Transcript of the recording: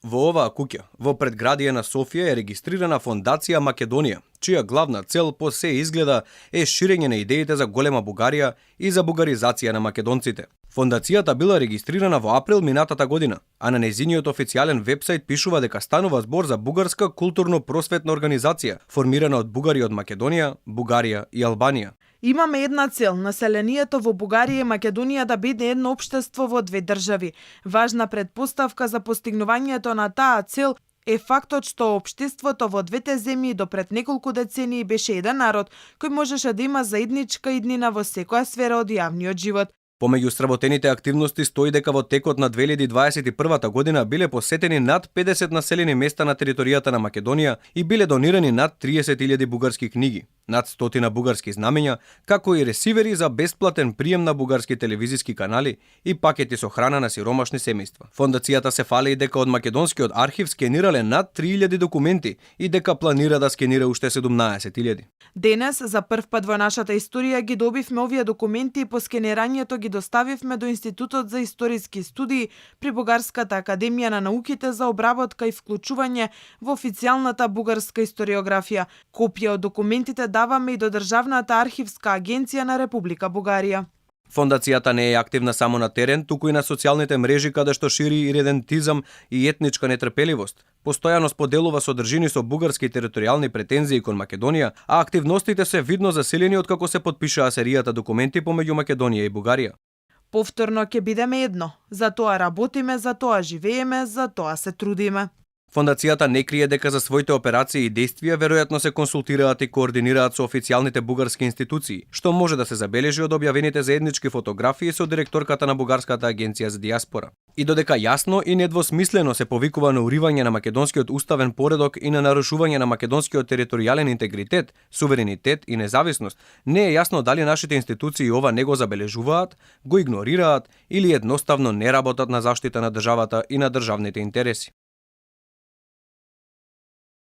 Во оваа куќа, во предградие на Софија, е регистрирана Фондација Македонија, чија главна цел по се изгледа е ширење на идеите за голема Бугарија и за бугаризација на македонците. Фондацијата била регистрирана во април минатата година, а на нејзиниот официјален вебсајт пишува дека станува збор за бугарска културно-просветна организација, формирана од бугари од Македонија, Бугарија и Албанија. Имаме една цел – населението во Бугарија и Македонија да биде едно општество во две држави. Важна предпоставка за постигнувањето на таа цел е фактот што општеството во двете земји до пред неколку децении беше еден народ кој можеше да има заедничка иднина во секоја сфера од јавниот живот. Помеѓу сработените активности стои дека во текот на 2021 година биле посетени над 50 населени места на територијата на Македонија и биле донирани над 30.000 бугарски книги, над 100 бугарски знамења, како и ресивери за бесплатен прием на бугарски телевизиски канали и пакети со храна на сиромашни семејства. Фондацијата се фали и дека од македонскиот архив скенирале над 3.000 документи и дека планира да скенира уште 17.000. Денес, за прв пат во нашата историја, ги добивме овие документи и по скенирањето ги доставивме до Институтот за историски студии при Бугарската академија на науките за обработка и вклучување во официјалната бугарска историографија. Копија од документите даваме и до Државната архивска агенција на Република Бугарија. Фондацијата не е активна само на терен, туку и на социјалните мрежи каде што шири иридентизам и етничка нетрпеливост. Постојано споделува содржини со бугарски територијални претензии кон Македонија, а активностите се видно засилени откако се потпишаа серијата документи помеѓу Македонија и Бугарија. Повторно ќе бидеме едно. За тоа работиме, за тоа живееме, за тоа се трудиме. Фондацијата не крие дека за своите операции и действија веројатно се консултираат и координираат со официјалните бугарски институции, што може да се забележи од објавените заеднички фотографии со директорката на Бугарската агенција за диаспора. И додека јасно и недвосмислено се повикува на уривање на македонскиот уставен поредок и на нарушување на македонскиот територијален интегритет, суверенитет и независност, не е јасно дали нашите институции ова не го забележуваат, го игнорираат или едноставно не работат на заштита на државата и на државните интереси.